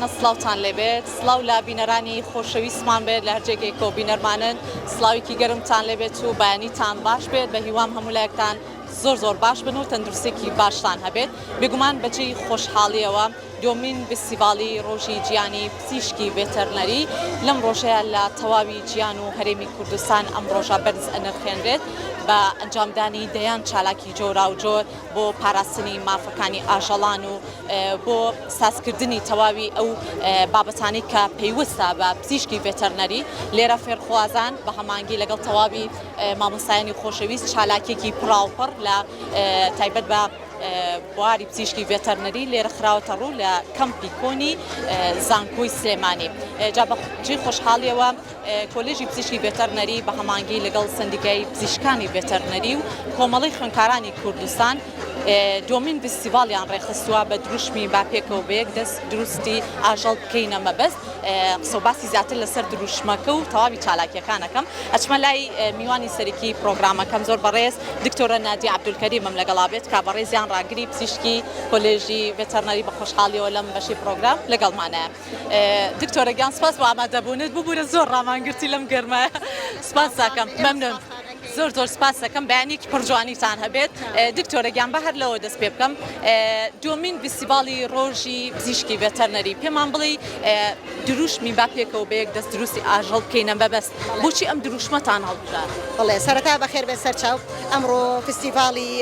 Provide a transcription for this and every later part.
خۆشەویستانە سڵاوتان لێبێت سڵاو لە بینەرانی خۆشەویستمان بێت لە هەر جێگەیەکەوە بینەرمانن سڵاوێکی گەرمتان لێبێت و بەیانیتان باش بێت بە هیوام هەموو لایەکتان زۆر زۆر باش بن و تەندروستێکی باشتان هەبێت بێگومان بەجێی خۆشحاڵیەوە دووەمین ڤیستیڤاڵی ڕۆژی جیهانی پزیشکی ڤێتەرنەری لەم ڕۆژەیە لە تەواوی جیهان و هەرێمی کوردستان ئەم ڕۆژە بەرز ئەنرخێنرێت بە ئەنجامدانی دەیان چالاکی جۆراوجۆر بۆ پاراستنی مافەکانی ئاژەڵان و بۆ سازکردنی تەواوی ئەو بابەتانەی کە پەیوەستە بە پزیشکی ڤێتەرنەری لێرە فێرخوازان بە هەمانگی لەگەڵ تەواوی مامۆستایانی خۆشەویست چالاکیەکی پڕاوپڕ لە تایبەت بە بواری پزیشکی ڤێتەرنەری لێرە خراوەتە ڕوو لە کەمپی کۆنی زانکۆی سلێمانی جا بە جێی خۆشحاڵیەوە کۆلێژی پزیشکی ڤێتەرنەری بە هەمانگی لەگەڵ سەندیکای پزیشکانی ڤێتەرنەری و کۆمەڵەی خوێندکارانی کوردستان دووەمین ڤیستیڤاڵیان ڕێکخستووە بە دروشمی با پێکەوە بە یەک دەست دروستی ئاژەڵ بکەینە مەبەست قسە و باسی زیاتر لەسەر دروشمەکە و تەواوی چالاکیەکان ئەکەم ئەچمە لای میوانی سەرەکی پرۆگرامەکەم زۆر بەڕێز دکتۆرە نادیە عەبدولکەریمم لەگەڵا بێت کە بەڕێزیان ڕاگری پزیشکی کۆلێژی ڤێتەرنەری بە خۆشحاڵیەوە لەم بەشی پرۆگرام لەگەڵمانە دکتۆرە گیان سپاس بۆ ئامادەبوونت ببورە زۆر ڕامانگرتی لەم گەرمایە سپاس دەکەم مەمنون. زۆر زۆر سپاس دەکەم بەیانیەکی پڕ جوانیتان هەبێت دکتۆرە گیان بە هەر لەوە دەست پێ بکەم دووەمین ڤیستیڤاڵی ڕۆژی پزیشکی ڤێتەرنەری پێمان بڵێ دروشمی با پێکەوە بە یەک دەست دروستی ئاژەڵ بکەینە مەبەست بۆچی ئەم دروشمەتان هەڵبژارد؟ بەڵێ سەرەتا بەخێر بێن سەرچاو ئەمڕۆ فستیڤاڵی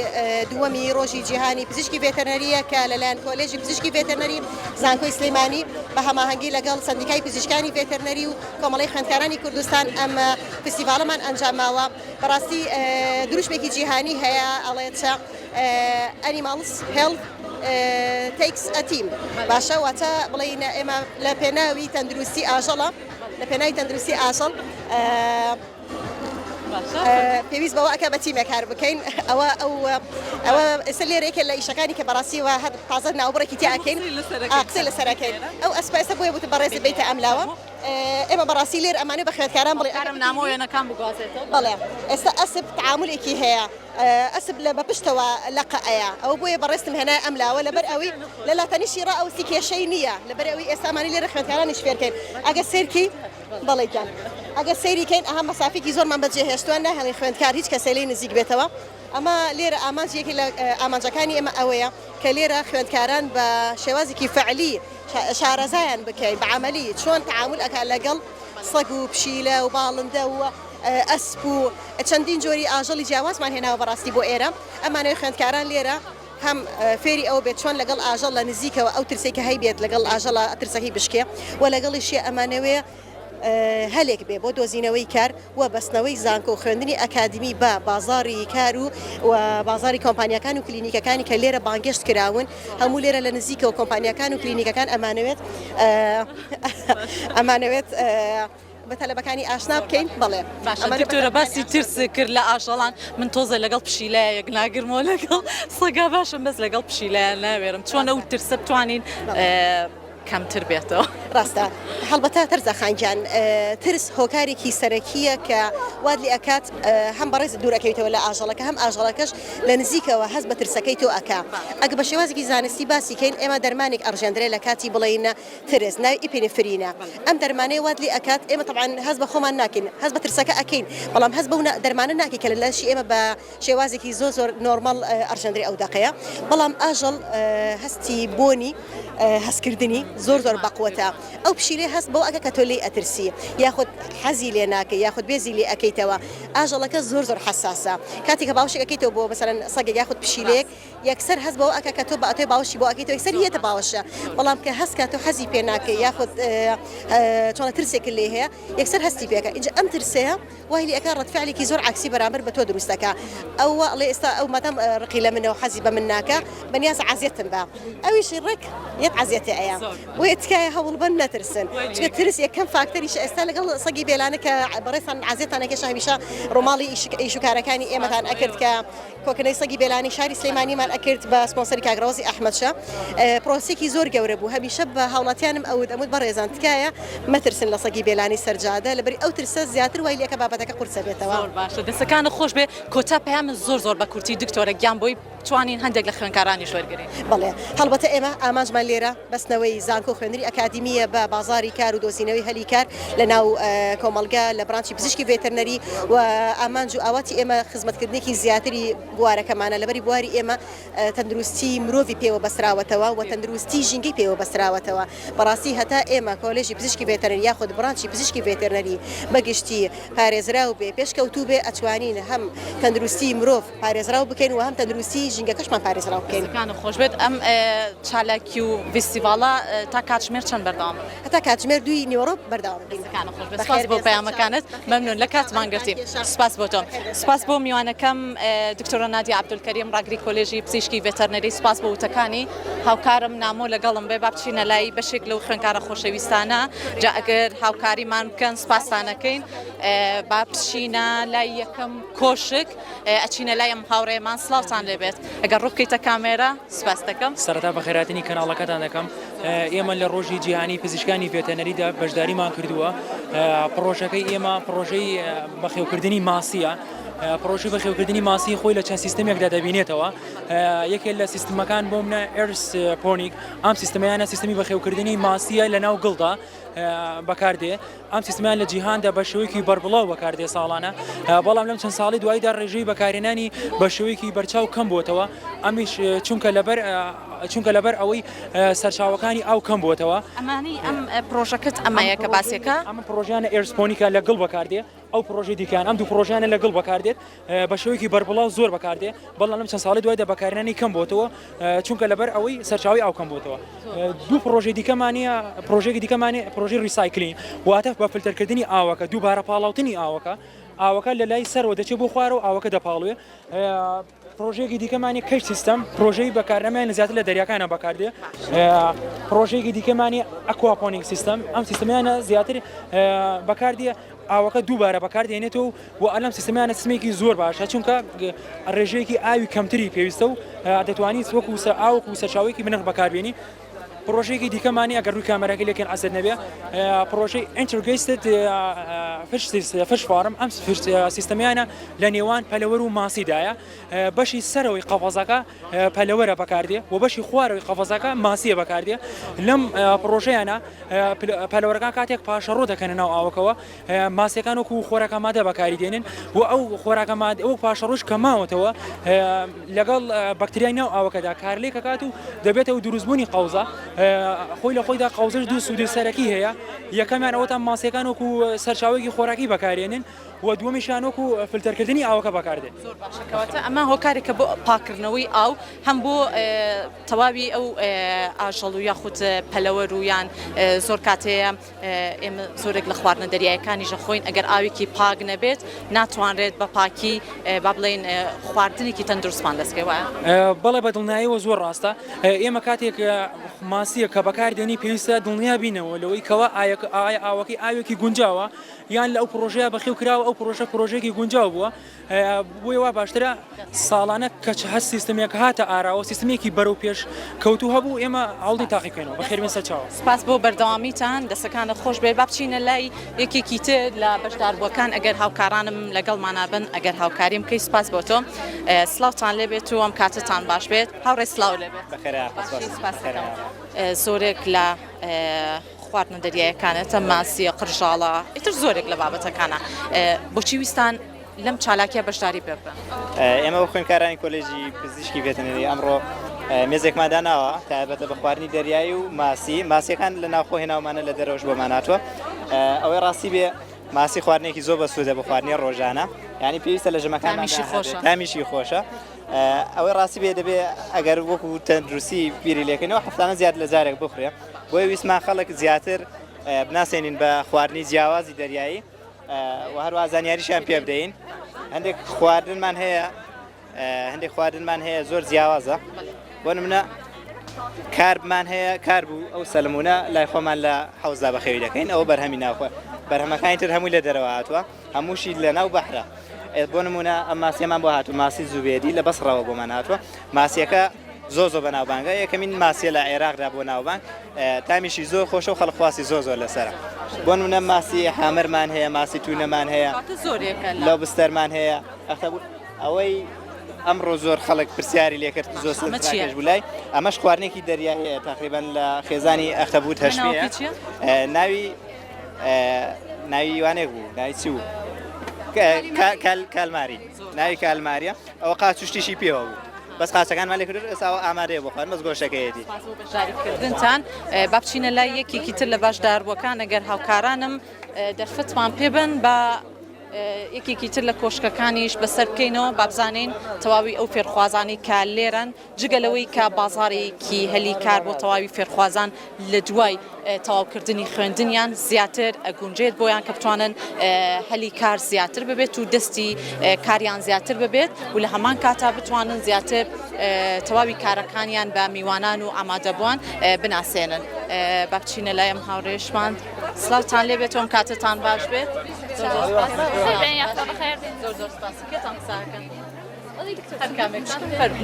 دووەمی ڕۆژی جیهانی پزیشکی ڤێتەرنەریە کە لەلایەن کۆلێژی پزیشکی ڤێتەرنەری زانکۆی سلێمانی بە هەماهەنگی لەگەڵ سەندیکای پزیشکانی ڤێتەرنەری و کۆمەڵەی خوێندکارانی کوردستان ئەم فستیڤاڵەمان ئەنجاماوە بەڕاستی دروشمێکی جیهانی هەیە ئەڵێت Animals Health Takes a Team باشە واتە بڵێین ئێمە لە پێناوی تەندروستی ئاژەڵە لە پێناوی تەندروستی ئاژەڵ پێویست بەوە ئەکا بە تیمێک کار بکەین ئەوە ئەو ئەوە ئێستا لێرە یەکێک لە ئیشەکانی کە بەڕاستیەوە هەر تازە ناوبڕێکی تیا ئەکەین قسەی لەسەر ئەکەین ئەو ئەسپە ئێستا بۆیە وتم بەڕێزت بێیتە ئەم لاوە ئێمە بەڕاستی لێر ئەمانەوێ بە خوێندکاران بڵێ کارم نامۆ وێنەکان بگوازێتەوە. بەڵێ ئێستا ئەسپ تەعامولێکی هەیە ئەسپ لە بە پشتەوە لەقە ئەیا ئەوە بۆیە بەڕێزتم هێنایە ئەم لاوە لەبەر ئەوی لە لاتەنیشی ڕائەوستی کێشەی نییە لەبەر ئەوی ئێستا ئەمانەی لێرە خوێندکارانیش فێرکەین ئەگەر سەیرکەی بەڵێ گیان ئەگەر سەیری کەین ئەها مەسافێکی زۆرمان بەجێ هێشتووە ناهێڵین خوێندکار هیچ کەسێ لێی نزیک بێتەوە ئەمە لێرە ئامانج یەکێک لە ئامانجەکانی ئێمە ئەوەیە کە لێرە خوێندکاران بە شێوازێکی فەعلی شارەزایان بکەین بە عەمەلی چۆن تەعامول ئەکات لەگەڵ سەگ و پشیلە و باڵندە و ئەسپ و چەندین جۆری ئاژەڵی جیاوازمان هێناوە بەڕاستی بۆ ئێرە ئەمانەوێ خوێندکاران لێرە هەم فێری ئەوە بێت چۆن لەگەڵ ئاژەڵ لە نزیکەوە ئەو ترسەی کە هەیبێت لەگەڵ ئاژەڵە ترسەکەی بشکێ و لەگەڵیشی ئەمانەوێ هەلێک بێ بۆ دۆزینەوەی کار و بەستنەوەی زانکۆ و خوێندنی ئەکادیمی بە بازاڕی کار و و بازاڕی کۆمپانیاکان و کلینیکەکانی کە لێرە بانگێشت کراون هەموو لێرە لە نزیکەوە کۆمپانیاکان و کلینیکەکان ئەمانەوێت ئەمانەوێت بە تەلەبەکانی ئاشنا بکەین بەڵێ باشە دکتۆرە باسی ترس کرد لە ئاژەڵان من تۆزێ لەگەڵ پشیلەیە یەک ناگرمەوە لەگەڵ سەگا باشم بەس لەگەڵ پشیلەیە ناوێرم چۆن ئەو ترسە بتوانین کەمتر بێتەوە. ڕاستە هەڵبەتە تەرزە خان گیان ترس هۆکارێکی سەرەکییە کە وات لێ ئەکات هەم بەڕێزت دوور ئەکەویتەوە لە ئاژەڵەکە هەم ئاژەڵەکەش لە نزیکەوە هەست بە ترسەکەی تۆ ئەکا ئەگە بە شێوازێکی زانستی باسی کەین ئێمە دەرمانێک ئەڕژێندرێ لە کاتی بڵێین ترس ناوی ئیپینفرینە ئەم دەرمانەیە وات لێ ئەکات ئێمە تەبعەن هەست بە خۆمان ناکەین هەست بە ترسەکە ئەکەین بەڵام هەست بەو دەرمانە ناکەین کە لە لەشی ئێمە بە شێوازێکی زۆر زۆر نۆرماڵ ئەڕژێندرێ ئەو دەقەیە بەڵام ئاژەڵ هەستی بۆنی هەستکردنی زۆر زۆر بەقوەتە ئەو پشیلەیە هەست بەوە ئەکا کە تۆ لێی ئەترسی یاخود حەزی لێ ناکەی یاخود بێزی لێ ئەکەیتەوە ئاژەڵەکە زۆر زۆر حەساسە کاتێک کە باوەشێک ئەکەیتەوە بۆ مەسەلەن سەگێک یاخود پشیلەیەک یەکسەر هەست بەوە ئەکا کە تۆ بە ئەتۆی باوەشی بۆ ئەکەیتەوە یەکسەر یەتە باوەشە بەڵام کە هەست کا تۆ حەزی پێ ناکەی یاخود چۆنە ترسێکت لێ هەیە یەکسەر هەستی پێ ئەکا ئینجا ئەم ترسەیە وای لێ ئەکا ڕەدفعلێکی زۆر عەکسی بەرامبەر بە تۆ دروست ئەکا ئەو وا ئەڵێ ئێستا ئەو مادام ڕقی لە منە و حەزی بە من ناکا بەنیازە عەزێتم با ئەویش ڕێک یەت عەزێتێ ئەیا بۆیە تکایە هەوڵ بەن نەترسن چونکە ترس یەکەم فاکتەریشە ئێستا لەگەڵ سەگی بێلانە کە بەڕێزتان عەزێتان ئەکێشا هەمیشە ڕۆماڵی ئیش و کارەکانی ئێمەتان ئەکرد کە کۆکردنەوەی سەگی بێلانی شاری سلێمانیمان ئەکرد بە سپۆنسەری کاک ڕەوەزی ئەحمەد شا پرۆسەیەکی زۆر گەورە بوو هەمیشە بە هاوڵاتیانم ئەوت ئەموت بەڕێزان تکایە مەترسن لە سەگی بێلانی سەرجادە لەبەری ئەو ترسە زیاتر وای لێکە بابەتەکە قورسە بێتەوە. زۆر باشە دەسەکانت خۆش بێ کۆتا پەیامت زۆر زۆر بە کورتی دکتۆرە گیان بۆی. بتوانین هەندێک لە خوێندکارانیش وەرگرین. بەڵێ هەڵبەتە ئێمە ئامانجمان لێرە بەستنەوەی زانکۆ خوێندنی ئەکادیمییە بە بازاڕی کار و دۆزینەوەی هەلی کار لە ناو کۆمەڵگە لە branch ی پزیشکی ڤێتەرنەری و ئامانج و ئاواتی ئێمە خزمەتکردنێکی زیاتری بوارەکەمانە لەبەری بواری ئێمە تەندروستی مرۆڤی پێوە بەستراوەتەوە و تەندروستی ژینگەی پێوە بەستراوەتەوە. بەڕاستی هەتا ئێمە کۆلێژی پزیشکی ڤێتەرنەری یاخود branch ی پزیشکی ڤێتەرنەری بە گشتی پارێزراو بێ، پێشکەوتوو بێ، ئەتوانین هەم تەندروستی مرۆڤ پارێزراو بکەین و هەم تەندروستی ژینگەکەشمان پارێزراو بکەین. دەستەکانت خۆش بێت. ئەم چالاکی و ڤیستیڤاڵە تا کاتژمێر چەند بەردەوام دەبێت؟ هەتا کاتژمێر دووی نیوەڕۆ بەردەوام دەبین. دەستەکانت خۆش بێت. سپاس بۆ پەیامەکانت. مەمنون لە کاتمان گرتی. سپاس بۆ تۆ. سپاس بۆ میوانەکەم دکتۆرە نادیە عەبدولکەریم ڕاگری کۆلێژی پزیشکی ڤێتەرنەری سپاس بۆ وتەکانی. هاوکارم نامۆ لەگەڵم بێ با بچینە لای بەشێک لەو خوێندکارە خۆشەویستانە جا ئەگەر هاوکاریمان بکەن سپاستان ئەکەین با بچینە لای یەکەم کۆشک ئەچینە لای ئەم هاوڕێمان سڵاوتان لێبێت ئەگەر ڕووبکەیتە کامێرا سپاس دەکەم. سەرەتا بەخێرهاتنی کەناڵەکەتان دەکەم. ئێمە لە ڕۆژی جیهانی پزیشکانی ڤێتەنەریدا بەشداریمان کردووە. پڕۆژەکەی ئێمە پڕۆژەی بەخێوکردنی ماسییە. پڕۆژەی بەخێوکردنی ماسی خۆی لە چەند سیستمێکدا دەبینێتەوە. یەکێک لە سیستمەکان بۆ منە aeroponic ئەم سیستمەیانە سیستمی بەخێوکردنی ماسییە لە ناو گڵدا بەکاردێ. ئەم سیستمەیان لە جیهاندا بە شێوەیەکی بەربڵاو بەکاردێ ساڵانە، بەڵام لەم چەند ساڵەی دواییدا ڕێژەی بەکارهێنانی بە شێوەیەکی بەرچاو کەم بووەتەوە، ئەمیش چونکە لەبەر چونکە لەبەر ئەوەی سەرچاوەکانی ئاو کەم بووەتەوە. ئەمانەی ئەم پڕۆژەکەت ئەمەیە کە باسێکە؟ ئەم پڕۆژانە aeroponic ە لە گڵ بەکاردێ، ئەو پڕۆژەی دیکەیان ئەم دوو پڕۆژانە لە گڵ بەکاردێت بە شێوەیەکی بەربڵاو زۆر بەکاردێ، بەڵام لەم چەند ساڵەی دوایدا بەکارهێنانی کەم بووەتەوە چونکە لەبەر ئەوەی سەرچاوەی ئاو کەم بووەتەوە. دوو پڕۆژەی دیکەمان هەیە، پڕۆژەیەکی دیکەمان هەیە پڕۆژەی recycling واتە بە فلتەرکردنی ئاوەکە دووبارە پاڵاوتنی ئاوەکە، ئاوەکە لە لای سەرەوە دەچێت بۆ خوارەوە ئاوەکە دەپاڵوێ. پڕۆژەیەکی دیکەمان هەیە cage system پڕۆژەی بەکارنەمایان زیاتر لە دەریاکانە بەکاردێ. پڕۆژەیەکی دیکەمان هەیە aquaponic system ئەم سیستەمیانە زیاتر بەکاردێ ئاوەکە دووبارە بەکاردێنێتەوە و ئەلەم سیستەمیانە سیستمێکی زۆر باشە چونکە ڕێژەیەکی ئاوی کەمتری پێویستە و دەتوانیت وەکو سەر ئاوەکو سەرچاوەیەکی بنرخ بەکاربێنی. پڕۆژەیەکی دیکەمانی ئەگەر ڕووی کامێراکەی لێکەن عەزێت نەبێ پڕۆژەی integrated fish farm ئەم سیستەمیانە لە نێوان پەلەوەر و ماسیدایە بەشی سەرەوەی قەفەزەکە پەلەوەرە بەکاردێ و بەشی خوارەوەی قەفەزەکە ماسیە بەکاردێ لەم پڕۆژەیانە پەلەوەرەکان کاتێک پاشەڕۆ دەکەنە ناو ئاوەکەوە ماسیەکان وەکو خۆراکە مادە بەکاری دێنن و ئەو خۆراکە مادە ئەو پاشەڕۆش کە ماوەتەوە لەگەڵ بەکتریای ناو ئاوەکەدا کارلێک ئەکات و دەبێتەوە دروستبوونی قەوزە خۆی لە خۆیدا قەوزەش دوو سوودی سەرەکی هەیە یەکەمیان ئەوەتا ماسیەکان وەکو سەرچاوەیەکی خۆراکی بەکارێنن و دووەمیشیان وەکو فلتەرکردنی ئاوەکە بەکاردێت. زۆر باشە کەواتە ئەمە هۆکارێکە بۆ پاککردنەوەی ئاو هەم بۆ تەواوی ئەو ئاژەڵ و یاخود پەلەوەر و یان زۆر کات هەیە ئێمە زۆرێک لە خواردنە دەریایەکانیش ئەخۆین ئەگەر ئاوێکی پاک نەبێت ناتوانرێت بە پاکی با بڵێین خواردنێکی تەندروستمان دەست بکەوێت وایە؟ بەڵێ بە دڵنیایەوە زۆر ڕاستە ئێمە کاتێک ماسییەک کە بەکار دێنی پێویستە دڵنیا بینەوە لەوەی کەوا ئایا ئاوەکەی ئاوێکی گونجاوە یان لە ئەو پڕۆژەیە بەخێو کراوە ئەو پڕۆژە پڕۆژەیەکی گونجاو بووە بۆیە وا باشترە ساڵانە کە هەر سیستمێک هاتە ئاراوە سیستمێکی بەرەو پێش کەوتوو هەبوو ئێمە هەوڵی تاقی بکەینەوە بەخێربێن سەرچاوە. سپاس بۆ بەردەوامیتان دەستەکانت خۆش بێت با بچینە لای یەکێکی تر لە بەشداربووەکان ئەگەر هاوکارانم لەگەڵمانا بن ئەگەر هاوکاریم بکەی سپاس بۆ تۆ سڵاوتان لێ بێت و ئەم کاتەتان باش بێت هاوڕێ سڵاو لێ بێت باشی سپاس دەکەم زۆرێک لە خواردنە دەریایەکانە ماسیە قرژاڵە ئیتر زۆرێک لە بابەتەکانە بۆچی ویستان لەم چالاکیە بەشداری پێ بکەن؟ ئێمە وەک خوێندکارانی کۆلێژی پزیشکی ڤێتەنەری ئەمڕۆ مێزێکمان داناوە تایبەتە بە خواردنی دەریایی و ماسی ماسیەکان لە ناوخۆ هێناومانە لە دەرەوەش بۆمان هاتووە ئەوەی ڕاستی بێ ماسی خواردنێکی زۆر بەسوودە بە خواردنی ڕۆژانە ینی پێویستە لە ژەمەکان تامیشی خۆشە تامیشی خۆشە ئەوەی ڕاستی بێ دەبێ ئەگەر وەکو تەندروستی بیری لێکەینەوە هەفتانە زیاد لە جارێک بخورێ بۆیە ویستمان خەڵک زیاتر بناسێنین بە خواردنی جیاوازی دەریایی و هەروە زانیاریشیان پێ بدەین هەندێک خواردنمان هەیە هەندێک خواردنمان هەیە زۆر جیاوازە بۆ نمونە کاربمان هەیە کار بوو ئەو سەلمونە لای خۆمان لە حەوزدا بەخێوی دەکەین ئەو بەرهەمی ناوخۆ بەرهەمەکانی تر هەمووی لە دەرەوە هاتووە هەمووشی لە ناو بەحرە بۆ نمونە ئەم ماسیەمان بۆ هاتوو ماسی زوبێدی لە بەسڕەوە بۆمان هاتووە ماسیەکە زۆر زۆر بەناوبانگە یەکەمین ماسیە لە عێراقدا بۆ ناوبانگ تامیشی زۆر خۆشە و خەڵک خواستی زۆر زۆر لەسەرە بۆ نمونە ماسی hammerمان هەیە ماسی تونەمان هەیە زۆرێکە lobsterمان هەیە ئەخە ئەوەی. ئەمڕۆ زۆر خەڵک پرسیاری لێکرد زۆر ئەمە چییە؟ سەرنجڕاکێش بوو لای ئەمەش خواردنێکی دەریاییە تقریبا لە خێزانی ئەختەبوت ئەمە هەشپێیە ناوەکەی چییە؟ ناوی ناوی وانێک بوو ناوی چی بوو کالماری ناوی کالماریە ئەوە قاچ و شتیشی پێوە بوو بەس قاچەکانمان لێ کردو ئێستا ئەوە ئامادەیە بۆ خواردن بەس گۆشتەکەیەتی. سپاس بۆ بەشداریکردنتان. با بچینە لای یەکێکی تر لە بەشداربووەکان ئەگەر هاوکارانم دەرفەتمان پێ بەن با یەکێکی تر لە کۆشکەکانیش بەسەر بکەینەوە با بزانین تەواوی ئەو فێرخوازانەی کە لێرەن جگە لەوەی کە بازاڕێکی هەلی کار بۆ تەواوی فێرخوازان لە دوای تەواوکردنی خوێندنیان زیاتر ئەگونجێت بۆیان کە بتوانن هەلی کار زیاتر ببێت و دەستی کاریان زیاتر ببێت و لە هەمان کاتا بتوانن زیاتر تەواوی کارەکانیان بە میوانان و ئامادەبووان بناسێنن. با بچینە لای ئەم هاوڕێشمان. سڵاوتان لێ بێت و ئەم کاتەتان باش بێت. زۆر زۆر سپاس. کێتان قسە ئەکەن؟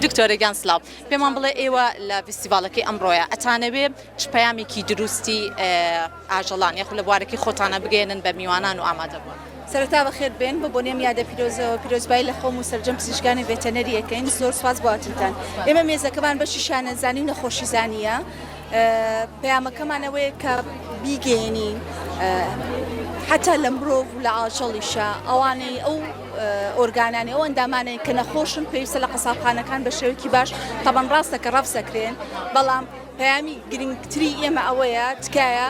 دکتۆرە گیان سلاو پێمان بڵێ ئێوە لە فیستیڤاڵەکەی ئەمڕۆیە ئەتانەوێ چ پەیامێکی دروستی ئاژەڵان یاخود لە بوارەکەی خۆتانە بگەێنن بە میوانان و ئامادەبووان؟ سەرەتا بەخێر بێن بە بۆنەی ئەم یادە پیرۆزەوە پیرۆزبایی لە خۆم و سەرجەم پزیشکانی ڤێتەنەری ئەکەین زۆر سوپاس بۆ هاتنتان ئێمە مێزەکەمان بەشی شانەزانی و نەخۆشیزانییە پەیامەکەمان ئەوەیە کە بیگەیەنین حتا لە مرۆڤ و لە ئاژەڵیشە ئەوانەی ئەو ئۆرگانانی ئەو ئەندامانەی کە نەخۆشن پێویستە لە قەسابخانەکان بە شێوەیەکی باش تەبەن ڕاستە کە ڕەفز دەکرێن بەڵام پەیامی گرنگتری ئێمە ئەوەیە تکایە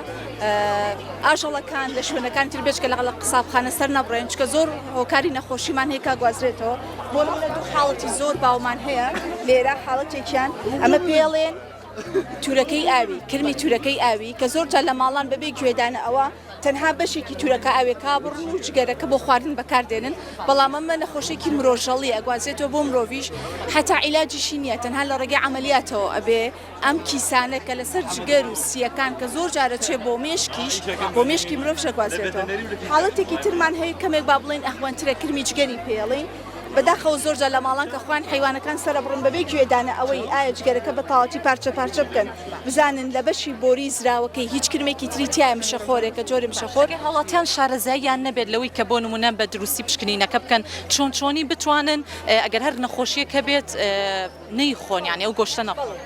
ئاژەڵەکان لە شوێنەکان تر بێچکە لەگەڵ قسابخانە سەر نەبڕێن چکە زۆر هۆکاری نەخۆشیمان هەیە کە گوازرێتەوە بۆ نمونە دوو حاڵەتی زۆر باومان هەیە لێرە حاڵەتێکیان ئەمە پێڵێن تورەکەی ئاوی، کرمی تورەکەی ئاوی، کە زۆر جار لە ماڵان بەبێ گوێدانە ئەوە تەنها بەشێکی تورەکە ئاوێکا بڕن و جگەرەکە بۆ خواردن بەکار دێنن، بەڵام ئەمە نەخۆشیەکی مرۆژەڵیە ئەگوازرێتەوە بۆ مرۆڤیش حەتا عیلاجیشی نیە تەنها لە ڕێگەی عەمەلیاتەوە ئەبێ ئەم کیسانە کە لەسەر جگەر و سیەکان کە زۆر جار ئەچێ بۆ مێشکیش بۆ مێشکی مرۆڤش ئەگوازرێتەوە. حاڵەتێکی ترمان هەیە کەمێک با بڵێین ئەهوەنترە کرمی جگەری پێ ئەڵێین، بەداخەوە زۆر جار لە ماڵان کە خۆیان حەیوانەکان سەرەبڕن بەبێ گوێدانە ئەوەی ئایا جگەرەکە بە تەواوەتی پارچە پارچە بکەن بزانن لە بەشی بۆری زراوەکەی هیچ کرمێکی تری تیایە مشەخۆرێکە جۆری مشەخۆر. ئەگەر هاوڵاتیان شارەزاییان نەبێت لەوەی کە بۆ نمونە بە دروستی پشکنینەکە بکەن چۆن چۆنی بتوانن ئەگەر هەر نەخۆشیەک هەبێت نەیخۆن یانی ئەو گۆشتە نەخۆن؟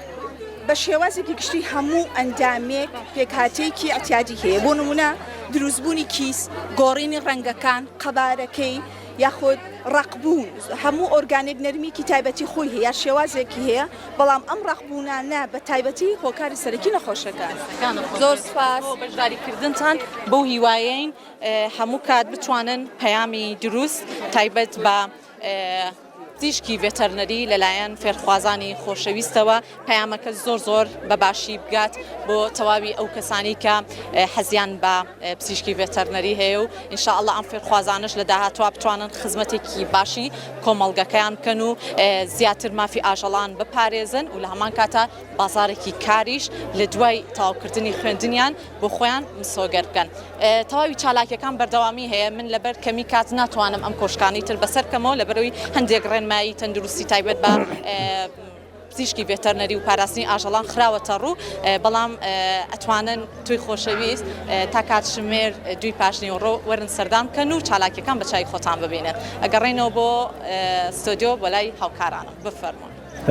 بە شێوازێکی گشتی هەموو ئەندامێک پێکهاتەیەکی ئیعتیادی هەیە بۆ نمونە دروستبوونی کیس، گۆڕینی ڕەنگەکان، قەبارەکەی، یاخود ڕەقبوون، هەموو ئۆرگانێک نەرمییەکی تایبەتی خۆی هەیە یا شێوازێکی هەیە، بەڵام ئەم ڕەقبوونانە بە تایبەتی هۆکاری سەرەکی نەخۆشەکان. زۆر سوپاس بۆ بەشداریکردنتان، بەو هیوایەین هەموو کات بتوانن پەیامی دروست تایبەت بە پزیشکی ڤێتەرنەری لەلایەن فێرخوازانی خۆشەویستەوە پەیامەکە زۆر زۆر بە باشی بگات بۆ تەواوی ئەو کەسانی کە حەزیان بە پزیشکی ڤێتەرنەری هەیە و ان شاء اللە ئەم فێرخوازانەش لە داهاتووا بتوانن خزمەتێکی باشی کۆمەڵگەکەیان بکەن و زیاتر مافی ئاژەڵان بپارێزن و لە هەمان کاتا بازاڕێکی کاریش لە دوای تەواوکردنی خوێندنیان بۆ خۆیان مسۆگەر بکەن. تەواوی چالاکیەکان بەردەوامی هەیە من لەبەر کەمی کات ناتوانم ئەم کۆشکانەی تر بەسەر بکەمەوە لەبەرئەوەی هەندێک ڕێنمایی تەندروستی تایبەت بە پزیشکی ڤێتەرنەری و پاراستنی ئاژەڵان خراوەتە ڕوو، بەڵام ئەتوانن تۆی خۆشەویست تا کاتژمێر دووی پاشنیوەڕۆ وەرن سەردان بکەن و چالاکیەکان بە چاوی خۆتان ببینن. ئەگەڕێینەوە بۆ ستۆدیۆ بۆ لای هاوکارانم. بفەرموون.